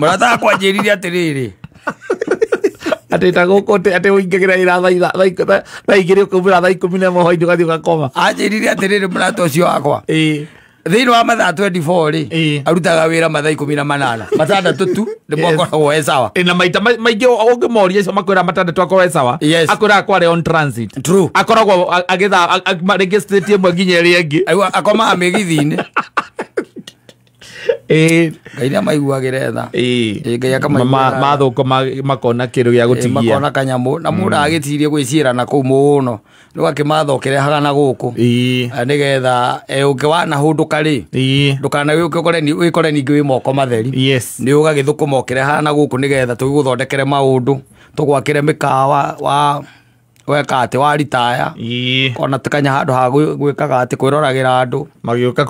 Mũrata wakwa anjĩrire atĩrĩrĩ, Atĩ ta gũkũ atĩ ũingagĩra wĩra thaa 2 ũkaumĩra thaa 11 hwainĩ ũgathiĩ ũgakoma. Anjĩrire atĩrĩrĩ mũrata ũcio wakwa, thĩinĩ wa mathaa 24 rĩ, arutaga wĩra mathaa 18, 6 tu nĩmo akoragwo e sawa. Na maita maingĩ ũngĩmoria icio makwĩra 6 akorwo e sawa. Akwĩraga kwarĩ on transit. Akoragwo agĩtha rĩngĩ state ĩmwe nginya ĩrĩa ĩngĩ. Aigua akomaga mĩgithi-inĩ. Ngai nĩamaiguagĩre tha. Ngai akamaiguĩra tha. Mathũko makona kĩndũ gĩa gũtigia. Makona kanyamũ na mũndũ agĩtirie gwĩciĩra na kũu mũno rĩu akĩmathokere na gũkũ. Nĩgetha ũngĩ wanahũndũka rĩ, ndũkanagĩũke wĩkore ningĩ wĩ moko matheri. Nĩ ũgagĩthũkũma ũkĩrehaga na gũkũ nĩgetha tũgĩgũthondekere maũndũ, tũgwakĩre mĩkawa wa weka atĩ wa ritaya. Ona tikanya handũ ha gwĩkaga atĩ kwĩroragĩra andũ magĩũka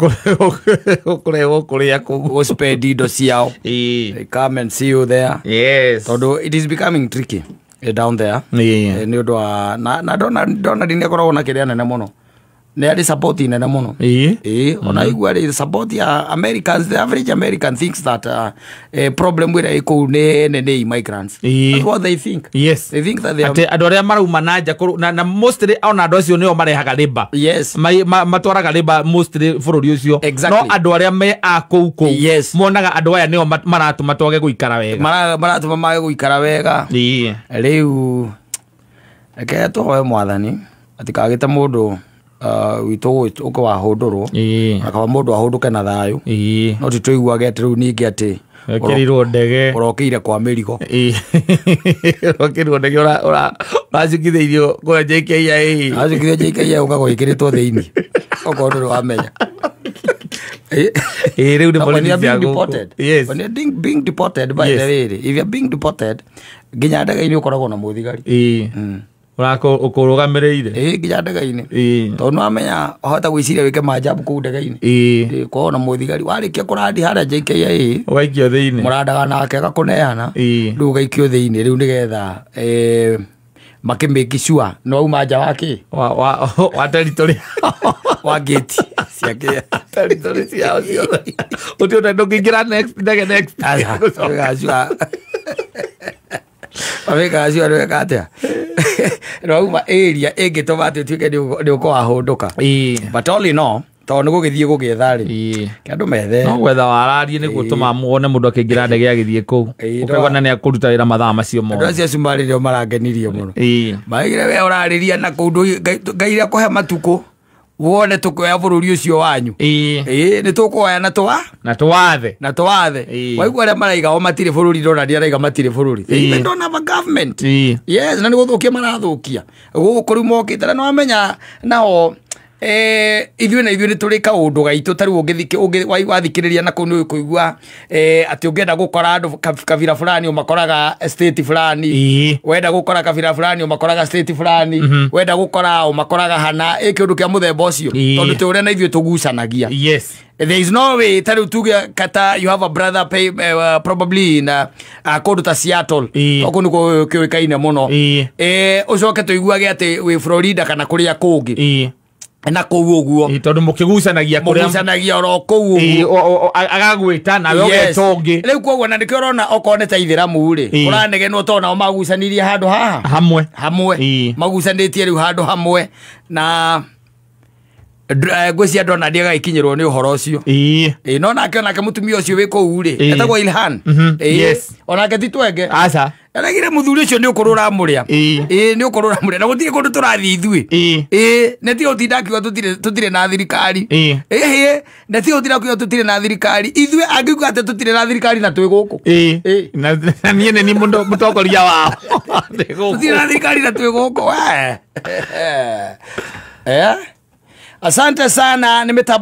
kũrehwo kũrĩa kũu gũspend indo ciao. They come and see you there. Tondũ it is becoming tricky down there. Nĩ ũndũ wa na Donald nĩ akoragwo na kĩrĩa nene mũno, nĩ arĩ support nene mũno. Ona igua rĩ support ya Americans, the average American thinks that problem ĩrĩa ĩ kũu nĩ nĩ immigrants. That's what they think. They think that they are atĩ andũ arĩa marauma na nja na mostly ona andũ acio nĩo marehaga labor. Matwaraga labor mostly bũrũri ũcio. No andũ arĩa me a kũu kũu monaga andũ aya nĩo maratũma twage gũikara wega. Maratũma mage gũikara wega. Rĩu reke tũhoe mwathani atikagĩte mũndũ witũ ũke wahũndũrwo, akaba mũndũ ahũndũke na thayũ. No ti tũiguage atĩ rĩu ningĩ atĩ Wekĩrirwo ndege. Ũrokĩire kwa mĩrigo. Ũrokĩirwo ndege ũracukithĩirio kũrĩa JKIA. Ũracukithio JKIA ũka gwĩkĩrĩtwo thĩinĩ. Okorwo ndũrĩ wamenya. Rĩu nĩ When borithi you are cia being gũkũ. deported. When you are being deported, by the way, if you are being deported, nginya ndege-inĩ ũkoragwo na mũthigari. Ũkũrũgamĩrĩire. Nginya ndege-inĩ. Tondũ nĩwamenya wahota gwĩciria wĩke maajabu kũu ndege-inĩ. Korwo na mũthigari warĩkia kũrandi harĩa JKIA, ũgaikio thĩinĩ. Mũrandaga nake agakũneana. Rĩu ũgaikio thĩinĩ rĩu nĩgetha makĩmake sure nĩ wauma nja wa kĩ? Wa territory. Wa gate cia kĩ? Territory ciao ciothe. Ũtiona ndũngĩingĩra next, ndege next. Aca, wĩkaga sure nĩweka atĩa? Nĩwauma area ĩngĩtũma atĩ ũtuĩke nĩ ũkũwahũndũka. But all in all, tondũ nĩ gũgĩthiĩ gũgĩetha rĩ, kĩ andũ methe. No gwetha wararie nĩguo tũma muone mũndũ akĩingĩra ndege agĩthiĩ kũu. Ũkaigua na nĩ akũruta wĩra mathaa macio mothe. Andũ acio Cumarĩ nĩo marangenirie mũno. Maigire we ũrarĩria na kũu Ngai akũhe matukũ wone tũkĩoya bũrũri ũcio wanyu. Nĩ tũkũoya na tũwa? Na tũwathe. Na tũwathe. Waigua arĩa maraiga o matirĩ bũrũri, ndona nĩ araiga matirĩ bũrũri. They even don't have a government. Yes, na nĩ gũthũkia marathũkia. Gũkũ rĩu mokĩte na nĩwamenya nao, ithuĩ na ithuĩ nĩ tũrĩ kaũndũ gaitũ ta rĩu wathikĩrĩria na kũu nĩ ũkũigua, atĩ ũngĩenda gũkora andũ kabira fulani ũmakoraga state fulani. Wenda gũkora kabira fulani ũmakoraga state fulani. Wenda gũkora ũmakoraga hana, kĩũndũ kĩa mũthemba ũcio. Tondũ tĩ ũrĩa na ithuĩ tũgucanagia. There is no way ta rĩu tuge kata you have a brother pay, probably in kũndũ ta Seattle. Kũu nĩkuo kĩũĩkaine mũno. Ũcoke tũiguage atĩ wĩ Florida kana kũrĩa kũngĩ. Na kũu ũguo. Tondũ mũkĩgucanagia kũrĩa Mũgucanagia oro kũu ũguo. Agagwĩta nawe ũgeta ũngĩ. Rĩu koguo na nĩkĩo ũrona okorwo nĩ ta Ithĩramu rĩ, ũranegenwo tondũ nao magucanirie handũ haha. Hamwe. Hamwe. Magucanĩtie rĩu handũ hamwe na ngwĩciria Donald agagĩkinyĩrwo nĩ ũhoro ũcio. No nake onake mũtumia ũcio wĩ kũu rĩ, etagwo Ilhan. Onake ti twenge. Aca. Aragire mũthuri ũcio nĩ ũkũrũ ũramũrĩa. Nĩ ũkũrũ ũramũrĩa. Na gũtirĩ kũndũ tũrathiĩ ithuĩ. Nĩ tiga gũtinda akiuga tũtirĩ na thirikari. Nĩ tiga gũtinda akiuga tũtirĩ na thirikari. Ithuĩ angiuga atĩ tũtirĩ na thirikari na twĩ gũkũ. Na niĩ nĩ niĩ mũtongoria wao. Twĩ gũkũ. Tũtirĩ na thirikari na twĩ gũkũ. Asante sana, nimetab